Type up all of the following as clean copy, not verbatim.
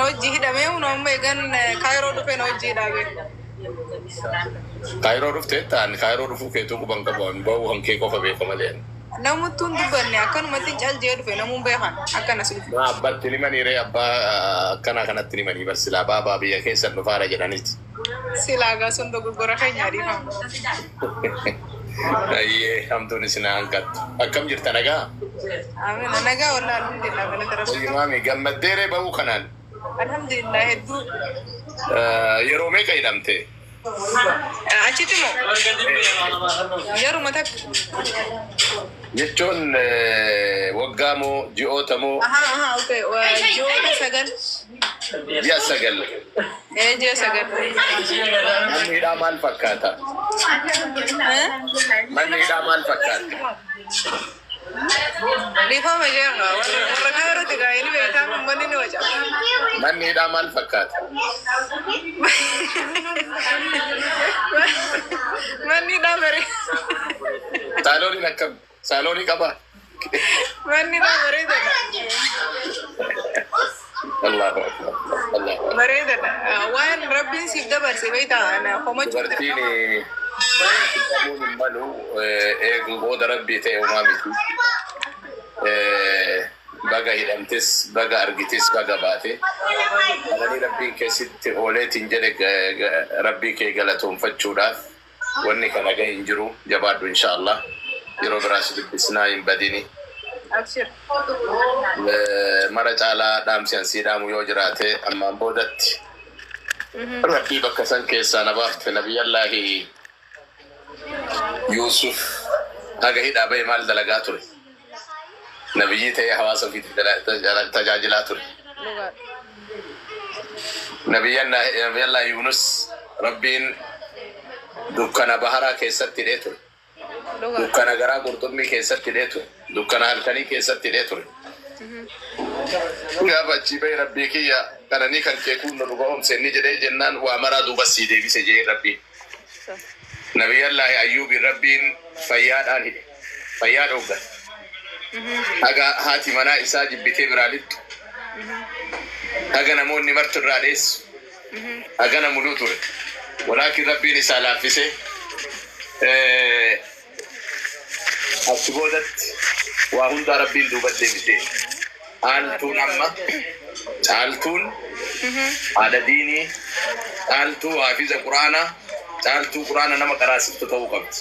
na wajji hidhamee hunoo amma eegan Kaayiroo dhufee na wajji hidhaa beeku. Kaayiroo dhuftee ta'an Kaayiroo dhufuu keetuu quban qabu an ba'uu kan kee qofa beeka malee. Namuttuu hin dubbanne akkanumatti cal jee dhufe namuun beekan akkan as dhufe. Maa abbatti ni manii ree abbaa akkanaa kanatti ni manii bar silaa baabaa biyya keessan dhufaara jedhaniiti. Silaa gaa sun dogoggora keenya dhiifama. Ayyee hamtuun isin haa hanqattu. Akkam jirta nagaa? Amina nagaa wallah alhamdulillah galata rabbi. Wayyi maami gammaddee ree ba'uu kanaan? Alhamdulillah hedduu. Yeroo meeqa hidhamte? Achitti moo? Yeruma takka. Jechuun waggaa moo ji'oota moo? Aha aha okay ji'oota 9. Ji'a 9. Ee ji'a 9. Manni hidhaa maal fakkaata? Manni hidhaa maal fakkaata? Dhiifama jeeqa warra kaayirootti gaa inni beektaa uummanni ni waca. Manni hidhaa maal fakkaata? Manni hidhaa bare. Saalooniin akkam? Saaloonii qabaa? Manni hidhaa bareedaadha. Allahu akbar. Allahu akbar. Bareedaadha. Waan rabbiin siif dabarse beektaa ana komachuun Dubartiin dirqama. hidhamuun hin malu eegu booda rabbii ta'e homaa miti. Baga hidhamtes baga argites baga baate. Qalanii rabbiin keessatti ooleetiin jedhe rabbii kee galatoonfachuudhaaf wanni kana gahe hin jiru jabaadhu inshaallah. Yeroo biraa si dubbisnaa hin badini. Abshir. Mara caalaa dhaamsi an sii dhaamu yoo jiraate ammaan boodatti rabbii bakka san keessaa na baafte nabiyyallaahi Yuusuf haga hidhaa bahe maal dalagaa ture? Nabiyyii ta'ee hawaasa ofiitiif tajaajilaa ture. Dhugaadha. Nabiyyallaahi Yuunus rabbiin dukkana baharaa keessatti hidhee ture. Dhugaadha. Dukkana garaa qurxummii keessatti hidhee ture. Dukkana halkanii keessatti hidhee ture. Gaafa achii bahe rabbii kiyya qananii kan kee kun nu ga'oomse inni jedhee jennaan waa maraa duuba sii deebise jedhee rabbiin. Nabiyyallaahi Ayyuubiin rabbiin fayyaadhaan hidhe. Fayyaa dhooggate. Haga haati manaa isaa jibbitee biraa lixxu. Haga namoonni marti irraa dheessu. Hagana muluu ture. Walaakin rabbiin isaa laaffisee achi boodatti waa hundaa rabbiin duuba deebisee. Caaltuun amma caaltuun haadha diinii, caaltuu haafiza quraanaa, caaltuu quraana nama qaraasiftu ta'uu qabdi.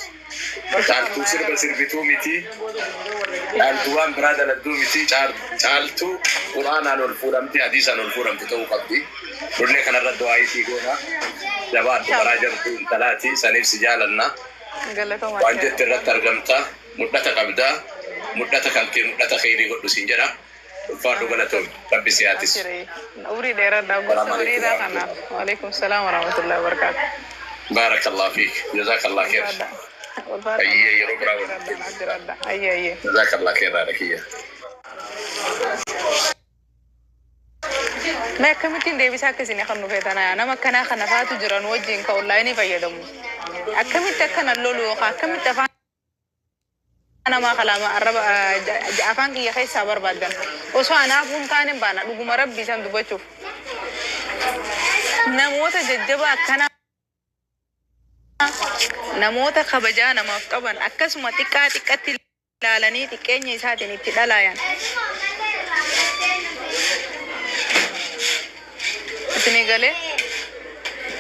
Caaltuu sirba sirbituu miti, caaltuu waan biraa daladduu miti, caaltuu quraanaan ol fuudhamti, hadiisaan ol fuudhamtu ta'uu qabdi. Nullee kanarra du'aayii sii goona. Jabaadhu karaa jabduu intalaati, saniif si jaalanna. Galatoomaa Waan sheekh. jette irratti argamta, mudhata qabda, mudhata kan kee mudhata kheyrii godhu siin jedha. Ulfaadhu galatoomi. Rabbi si haa tissu. Abshiri. Umrii dheeradhaa gorsa Salaamu alaikum bareedaa kanaaf. warahmatullahi. Waalaikum salaam warahmatullahi wabarakatuh. Baarakallahu fiik. Jazakallah kheer. Ulfaadha. Ulfaadha. Ayyee yeroo biraa Jiraadha. walitti Naaf jiraadha. Ayyee ayyee. Jazakallah kheer haadha kiyya. Mee akkamittiin deebisaa akka isin kan dhufee tanaa nama akkanaa kana faatu jiran wajjin ka onlaayinii fayyadamu. Akkamitti akkana lolu yookaan akkamitti afaan namaa kalaama arraba afaan kiyya keessaa barbaaddan. Osoo anaaf hin taane baana dhuguma rabbii isaan dubbachuuf. Namoota jajjabaa akkanaa namoota kabajaa namaaf qaban akkasuma xiqqaa xiqqatti ilaalanii xiqqeenya isaatiin itti dhalaayan. Isinii galee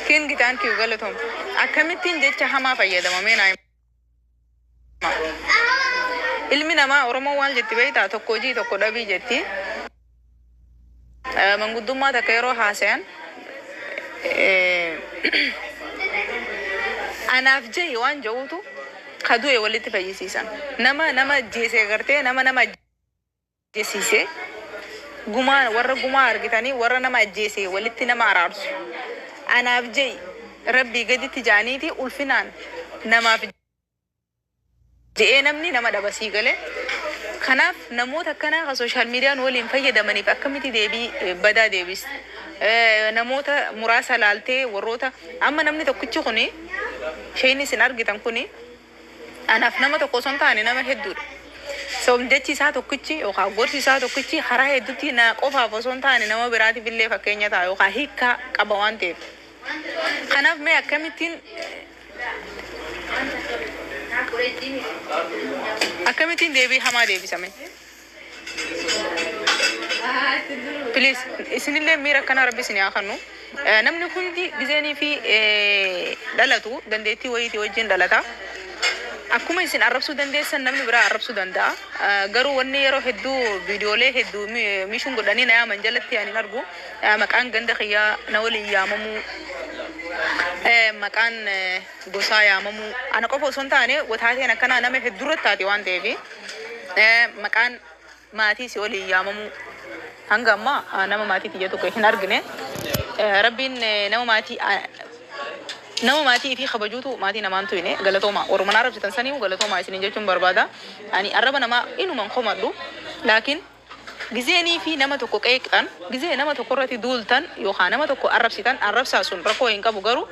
king thank you galatom. Akkamittiin jecha hamaa fayyadama mee naa hima. Ilmi namaa Oromoo waan jetti beektaa tokko hojii tokko dhabii jetti. Manguddummaa takka yeroo haasayan anaaf jahi waan ja'uutu ka du'e walitti fayyisiisan. Nama nama ajjeese gartee nama nama ajjeesiise gumaa warra gumaa argitanii warra nama ajjeese walitti nama araarsu. Anaaf jahi rabbii gaditti ja'aniiti ulfinaan namaaf je'ee namni nama dhaba sii galee. Kanaaf namoota akkanaa ka sooshaal miidiyaan waliin fayyadamaniif akkamitti deebii badaa deebista? Namoota muraasa laaltee warroota amma namni tokkichi kuni isheen isin argitan kuni anaaf nama tokko osoo hin taane nama hedduudha. Jechi isaa tokkichi yookaan gorsi isaa tokkichi karaa hedduutti na qofaaf osoo hin taane nama biraatiif illee fakkeenya ta'a yookaan hiikkaa qaba waan ta'eef. Kanaaf mee akkamittiin deebii hamaa deebisame? Please, isinillee miira akkanaa Rabbi isin haa kennu. Namni hundi gizeenii fi dhalatu dandeettii wayiitii wajjin dhalata. Akkuma isin arrabsuu dandeessan namni biraa arrabsuu danda'a. Garuu wanni yeroo hedduu viidiyoolee hedduu mishuun godhanii na yaaman jalatti ani hin argu. Maqaan ganda kiyyaa na waliin yaamamuu, maqaan gosaa yaamamuu, ana qofa osoo hin taane wataateen akkanaa nama hedduu irratti taate waan ta'eef, maqaan maatii si waliin yaamamuu, hanga ammaa nama maatii kiyya tokko hin argine. Rabbiin nama maatii fi kabajuutu maatii namaan tuyne. Galatooma, oromana arrabsitan saniihu galatooma isinin jechuun barbaada. Ani arraba namaa inuman komadhu, laakiin gizeenii fi nama tokko qeeqxan, gizee nama tokko irratti duultan yookaan nama tokko arrabsitan, arrabsaa sun rakkoo hin qabu, garuu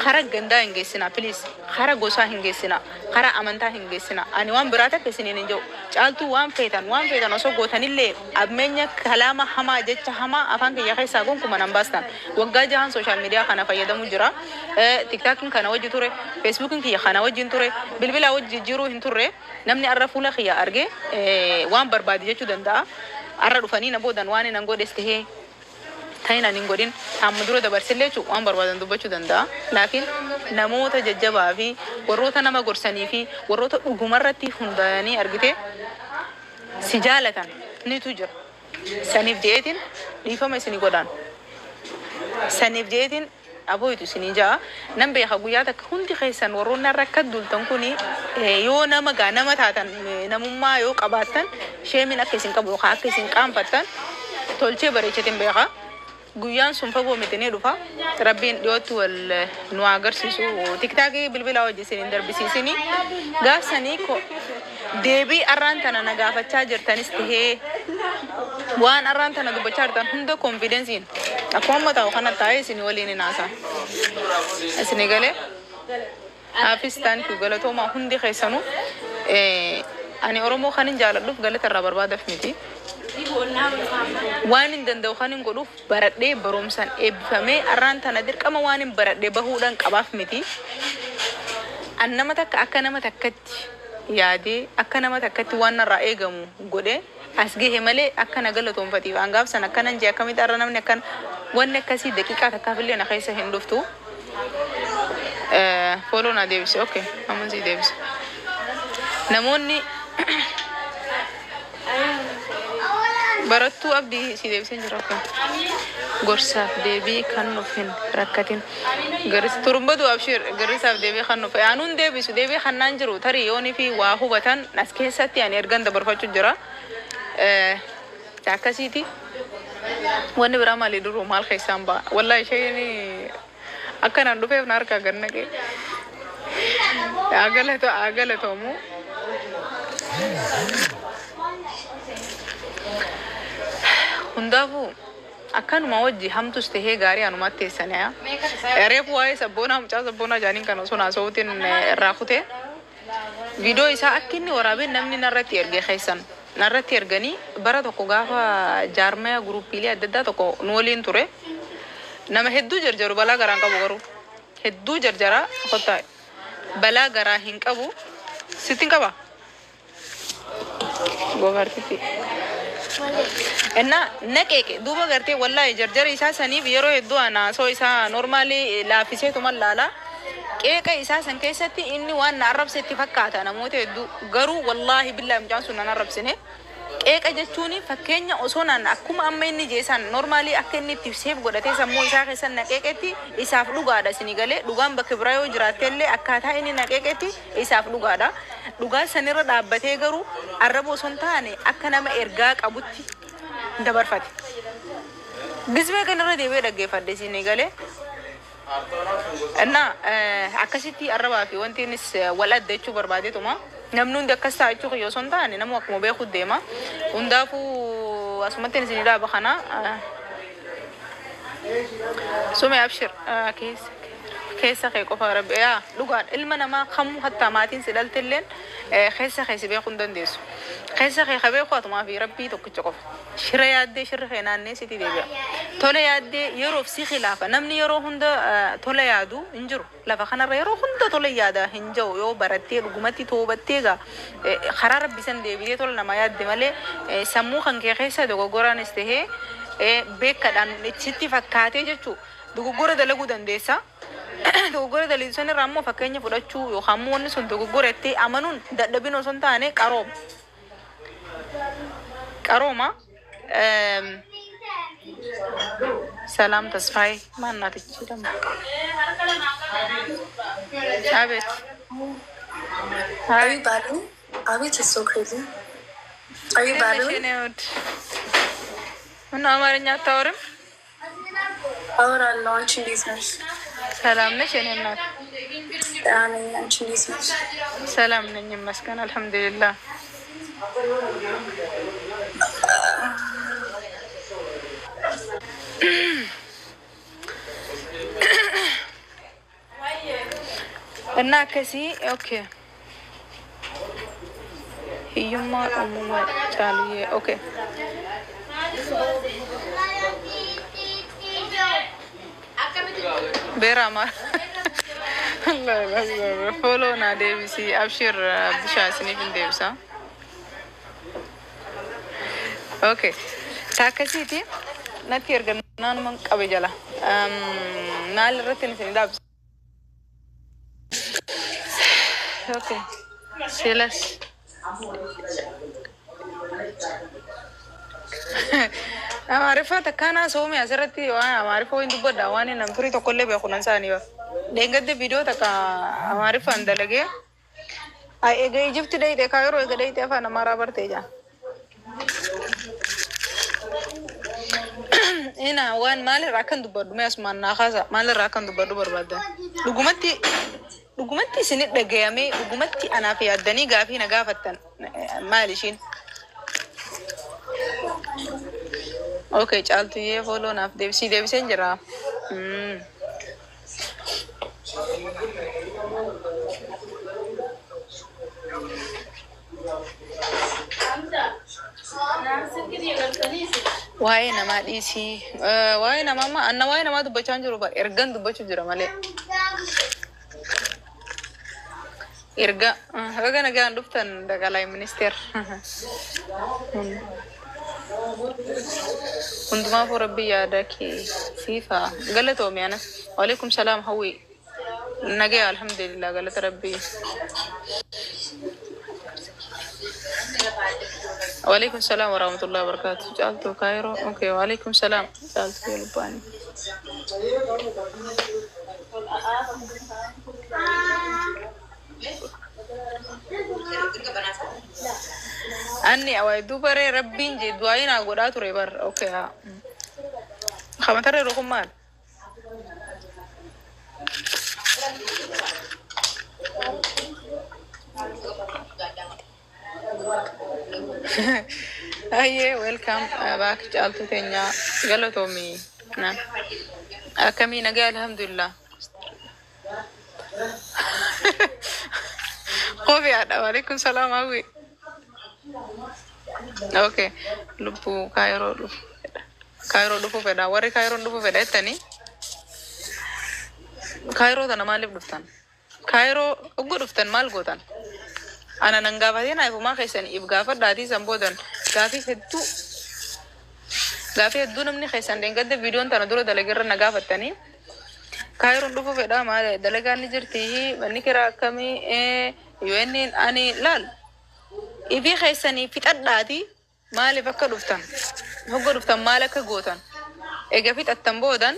kara gandaa hin geessina, please, kara gosaa hin geessina, kara amantaa hin geessina. Ani waan biraa takka isiniin hin jedhu. Caaltuu waan feetan, waan feetan osoo gootanillee, ammeenya kalaama hamaa, jecha hamaa afaan kiyya keessaa gonkumaa nan baastan. Waggaa 6n social media kana fayyadamu jira. TikTokiin kana wajji ture, Facebookiin kiyya kana wajjin ture, bilbila wajji jijjiiruu hin turre. Namni arra fuula kiyya arge waan barbaade jechuu danda'a. Arra dhufanii na boodan waan hin godhes tahee, ta'in ani hin godhin amma dura dabarsillee jechuun waan barbaadan dubbachuu danda'a. Laakiin namoota jajjabaa fi warroota nama gorsanii fi warroota dhugumarratti hundaa'anii argite si jaalatan nitu jira. Saniif je'eetiin dhiifama isinii godhaan. Saniif je'eetiin abooyitu isinii ja'a. Nan beeka, guyyaa takka hundi keessan warroonni har'a akka duultan kuni yoo nama gaa nama taatan, namummaa yoo qabaattan, sheemiin akka isin qabu yookaan akka isin qaanfattan tolchee bareechatiin beeka. Guyyaan sun fagoo miti, ni dhufa. Rabbiin dhiyootti wal nu agarsiisu. TikTokii bilbila hojii isin hin darbisiisini. Gaafsanii deebii arraan tana na gaafachaa jirtanis tahee, waan arraan tana dubbachaa jirtan hunda confidenceiin akkuma amma ta'u kana taa'ee isin waliin hin haasa'a. Isinii galee? Haafis, thank you, galatoomaa hundi keessanuu. Ani Oromoo kan hin jaaladhuuf galata irraa barbaadaaf miti. Waan hin danda'u kan hin godhuuf baradhee barumsaan eebbifamee arraan tana dirqama waan hin baradhee bahuudhaan qabaaf miti. An nama takka akka nama takkatti yaadee, akka nama takkatti waan narraa eegamu godhee as gahe malee akka na galatoonfatiif an gaafsan akkanan jee akkamitti arra namni akkan wanni akkasii daqiiqaa takkaaf illee na keessa hin dhuftu. Follow na deebise, okay, amma sii deebise. Namoonni barattuu abdii si deebisee jira, okay. Gorsaaf deebii kan nuuf hin rakkatin. Garis turumbatu, abshir, gorsaaf deebii kan nuuf anuun deebisu deebii kannaan jiru tarii yoonii fi waa hubatan as keessatti ani ergan dabarfachuu jira. Akkasiiti. Wanni biraa maali duruu maal keessaan ba'a? Wallahi isheen akkanaan dhufeef na harkaa gad naqee. Haa galatoomu. Hundaafuu akkanuma wajji hamtus tahee gaarii anumatti teessanii. Reefu waa'ee sabboonaa, mucaa sabboonaa jaaniin kan osoo naasa'uutiin irraa kutee. Viidiyoo isaa akka inni waraabee namni narratti erge keessan narratti erganii, bara tokko gaafa jaarmaya groupiilee adda addaa tokko nu waliin ture. Nama hedduu jarjaru, balaa garaa hin qabu, garuu hedduu jarjaraa kottaa balaa garaa hin qabu, sitti hin qaba. Gofartitti. Innaa naqeeqe duuba gartee, wallaahi jarjara isaa saniif yeroo hedduu ana osoo isaa normally laaffiseetuma laala. Qeeqa isaa san keessatti inni waan na arrabse itti fakkaata namoota hedduu, garuu wallaahi billaahi mucaan sun nan arrabsine. Qeeqa jechuun fakkeenya osoo naan akkuma amma inni jeesan normally akka inni itti seef godhatee sammuu isaa keessa na qeeqetti isaaf dhugaadha. Isinii galee? Dhugaan bakka biraa yoo jiraatte illee akkaataa inni na qeeqetti isaaf dhugaadha. Dhugaa sanirra dhaabbatee garuu arraba osoo hin taane akka nama ergaa qabutti dabarfate. Gizmee kanarra deebi'ee dhaggeeffadhe, isinii galee? እና akkasitti arrabaa fi wanti innis wal adda jechuu barbaadeetuma. Namni hundi akkas ta'a jechuu kiyya osoo hin taane, namuu akkuma beeku deema. Hundaafuu asumatti isin dhaaba kana. Sume, abshir, keessa keessa kee qofa Rabbi yaa dhugaan ilma namaa kamuu hattaa maatiin si dhaltilleen keessa kee si beekuu hin dandeessu. Keessa kee qabee qo'atumaa fi rabbii tokkicha qofa. Shira yaaddee shirri kee naannee sitti deebi'a. Tola yaaddee yeroof si khilaafa. Namni yeroo hunda tola yaadu hin jiru. Lafa kanarra yeroo hunda tola yaada hin jiru yoo barattee dhugumatti toobattee egaa karaa rabbi san deebitee tola nama yaadde malee sammuu kan kee keessa dogoggoraanis tahee beekadhaan sitti fakkaatee jechuu dogoggora dalaguu dandeessa. Dogoggora daliilu san irraa immoo fakkeenya fudhachuu yookaan immoo wanni sun dogoggora itti amanuun dadhabina osoo hin taane qarooma. Qarooma. Salaam Tasfaayee maal naatichi jedhamu? Abeet. Are Hi. you battling? Abit is so crazy. Are you እንዴት ነሽ battling? የኔ ውድ? ምነው አማርኛ አታወሪም? አወራለሁ። አንቺ እንዴት ነሽ? ሰላም ነሽ የኔ እናት? ደህና ነኝ። አንቺ እንዴት ነሽ? ሰላም ነኝ ይመስገን፣ አልሐምዱሊላህ። እና akkasii okay. Hiyyummaa uumama caaluyyee okay. Beera amaara. Follow naa deebisii abshir bishaan isiniif hin deebisa. Okay. Takkasiiti natti erga naanuman qabe jala. Maal irratti isin dhaabsa? Okay. Silas. Amaariffaa takkaanaa soomii asirratti waan Amaariffaa hin dubbadha waan nam turii tokkollee beeku nan isaanii ba. Dheengadde viidiyoo takka Amaariffaan dalagee. Ay egaa Ijipti dhayite Kaayiroo egaa dhayite afaan Amaaraa bartee jaa. Ina waan maalirraa akkan dubbadhu mee asumaan naa kaasa maalirraa akkan dubbadhu barbaadda. Dhugumatti dhugumatti isinit dhagayamee dhugumatti anaaf yaaddanii gaafii na gaafattan maal ishiin? Okay caaltuyyee fooloo naaf deebisii deebiseen jira. Waa'ee namaa dhiisii. Waa'ee namaa amma anna waa'ee namaa dubbachaa hin jiru bara ergan dubbachuu jira malee. Erga baga nagaan dhuftan dagalaay ministeer. Hundumaafuu rabbi yaada kee siifa galatoomi anas. Waalaikum salaam hawwi. Nagaya alhamdulillah galata rabbii. Waalaikum salaam warahmatullahi wabarakatuh. Caaltuu Kaayiroo. Okay waalaikum salaam. Caaltuu Yelubbaani. Anni awaayidduu baree rabbiin jee du'aayi naa godhaa ture bar. Okay haa. Kamatarra yeroo kun maal? Ayyee welcome back caaltuu teenyaa galatoomi. Na. Akkamii nagaa alhamdulillah. Kofiyaadha waalaikum salaam hawwi. Okay lubbuu kaayiroo dhufu fedha. Kaayiroo dhufuu fedha. Warri kaayiroon dhufuu fedha jettanii kaayiroo tana maaliif dhuftan? Kaayiroo ogguu dhuftan maal gootan? Ana nan gaafatee naa ifumaa keessan if gaafadhaatii san boodan gaafii hedduu gaafii hedduu namni keessan dheengadde viidiyoon tana dura dalageerra na gaafattanii kaayiroon dhufuu fedha maal dalagaan ni jirti manni kiraa akkamii yoo inni ani laal ifii keessanii fixadhaatii maaliif akka dhuftan hogga dhuftan maal akka gootan egaa fixattan boodan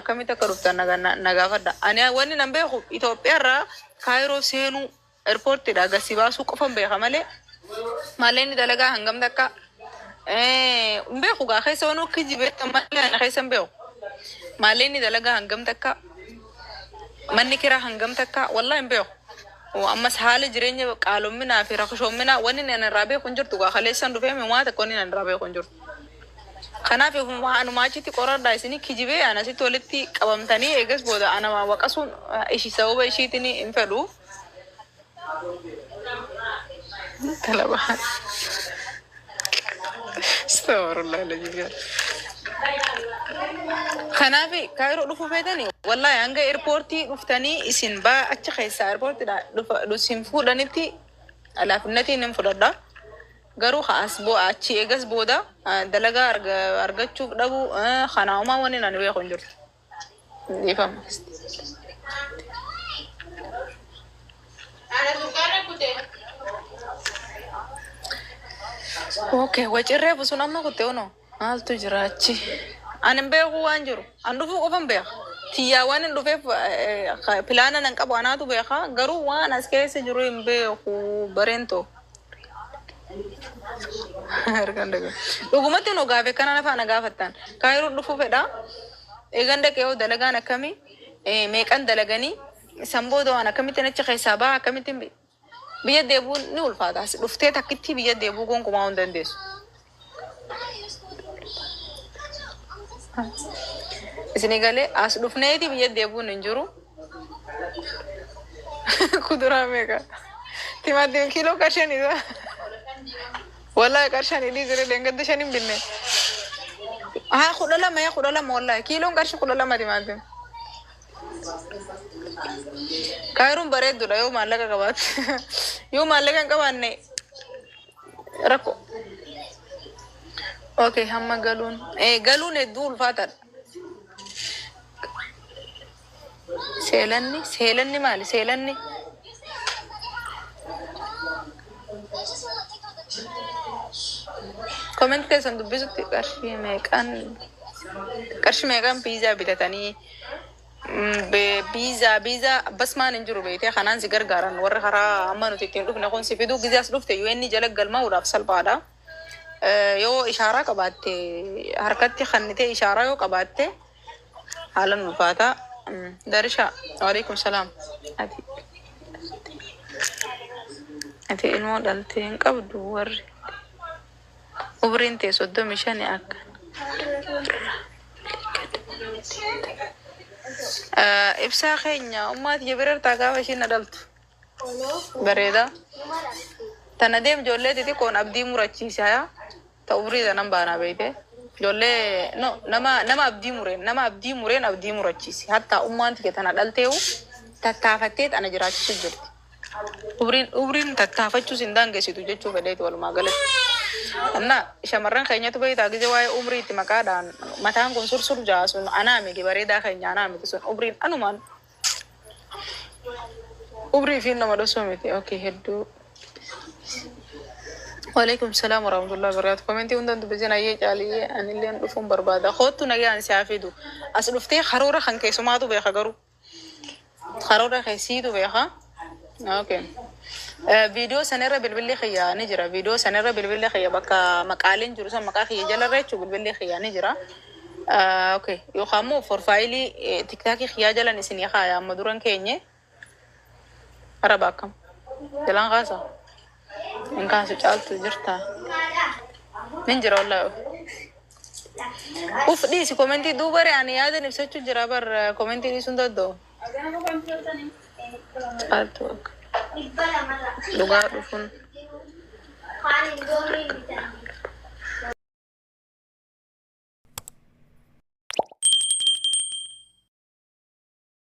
akkamitti akka dhuftan na gaafadha. Ani wanni nan beeku Itoophiyaarraa kaayiroo seenuu eerpoortiidha gasi baasuu qofan beeka malee maalleen dalagaa hangam takka hin beeku gaa keessa waan akka jibeetta malee ana keessa hin beeku. Maalleen dalagaa hangam takka manni kiraa hangam takka wallahi hin beeku. Ammas haala jireenya qaalomminaa fi rakshoominaa wanni ani irraa beeku hin jirtu gaa kaleessan dhufee waa takka wanni ani irraa beeku hin jirtu. Kanaaf anuma achitti qoradhaa isinii kijibee ana asitti walitti qabamtanii eegas booda anama waqasuun ishii sababa ishiitiin hin fedhu. Talabaa. Astaghfirullah alazim. Kanaaf Kaayiroo dhufuu feetanii wallahi hanga airportii dhuftanii isin baa achi keessaa airportiidha dhufa isin fuudhanitti alaafinnatiin hin fudhadha. Garuu as achi eegas booda dalagaa argachuuf dhabu kanaahumaa wanni ani beeku hin jirtu. Dhiifama. Okay, wacirree busuun amma kutte uno maaltu jira achi? Ani hin beeku waan jiru. An dhufuu qofa hin beeka. Tiyyaa waan hin dhufeef pilaana nan qabu anaatu beeka. Garuu waan as keessa jiru hin beeku bareentoo. Harkaan dhagaa. Dhugumatti nu gaafe kana nafa na gaafattan. Kaayiroo dhufuu fedha. Eegan dhaqee hoo dalagaan akkamii? Meeqan dalaganii? San booda waan akkamittiin achi keessaa baha akkamittiin biyya deebi'uun ni ulfaata. As dhuftee takkitti biyya deebi'uu gonkumaa hin dandeessu. Isinii galee as dhufneeti biyya deebi'uun hin jiru. Kuduraa meeqa? Timaatiin kiiloo qarshanii dha. Wallahi qarshanii dhiisire dheengadda shan hin binne. Haa 12 yaa 12 wallahi kiiloon qarshii 12 timaatiin. Kaayiroon bareedduudha yoo maallaqa qabaatte. Yoo maallaqa hin qabaanne rakkoo. Okay, hamma galuun. Galuun hedduu ulfaataadha. Seelanni seelanni maali? Seelanni comment keessan dubbisutti qarshii meeqan piizaa bitatanii biizaa basmaan hin jiru beektee kanaan si gargaaran warri karaa amma nuti ittiin dhufne kun si fiduu gizee as dhufte yoo inni jala galmaa'uudhaaf salphaadha. Yoo ishaaraa qabaatte harkatti kannitee ishaaraa yoo qabaatte haalan ulfaata. Darisha, waalaikum salaam. Ati ilmoo dhaltee hin qabdu warri umriin tee 35 akka. Ibsaa keenya ummaati jabirartaa gaafa ishiin na dhaltu. Bareeda. Tana deem ijoollee xixiqqoon abdii murachiise haa ta umrii tanan baanaa beeyte. Ijoollee no nama nama abdii mureen abdii murachiise. Hatta ummaan tiyya tana dhalteehu tattaafattee ana jiraachisu jirti. Umriin tattaafachuus hin daangessitu jechuu fedheeti walumaa galatti. Anna shamarran keenyatu beektaa gizee waa'ee umrii itti maqaadhaan mataan kun sursur jaa sun anaa miti bareedaa keenya anaa miti sun umriin anumaan umrii fi nama dhosuu miti. Okay, hedduu. Waalaikum salaam warahmatullahi wabarakatuh. Komentii hundaan dubbisin ayyee caaliyyee anilleen dhufuun barbaada. Koottu nagaan si haa fidu. As dhuftee karoora kan keessumaatu beeka garuu. Karoora keessiitu beeka. Okay. Viidiyoo sanarra bilbilli kiyya ni jira. Viidiyoo sanarra bilbilli kiyya bakka maqaaleen jiru san maqaa kiyya jalarra jechuun bilbilli kiyya ni jira. Okay. Yookaan immoo profileii TikTokii kiyyaa jalan isinii kaaya amma duran keenye. Araba akkam? Jalaan kaasa? Hin kaasu caaltu jirta. Nin jira wallahi. Uf dhiisi komentii duuba re ani yaadan ibsachuu jira bar komentii dhiisuun danda'u. Caaltu akka dhugaa dhufuun.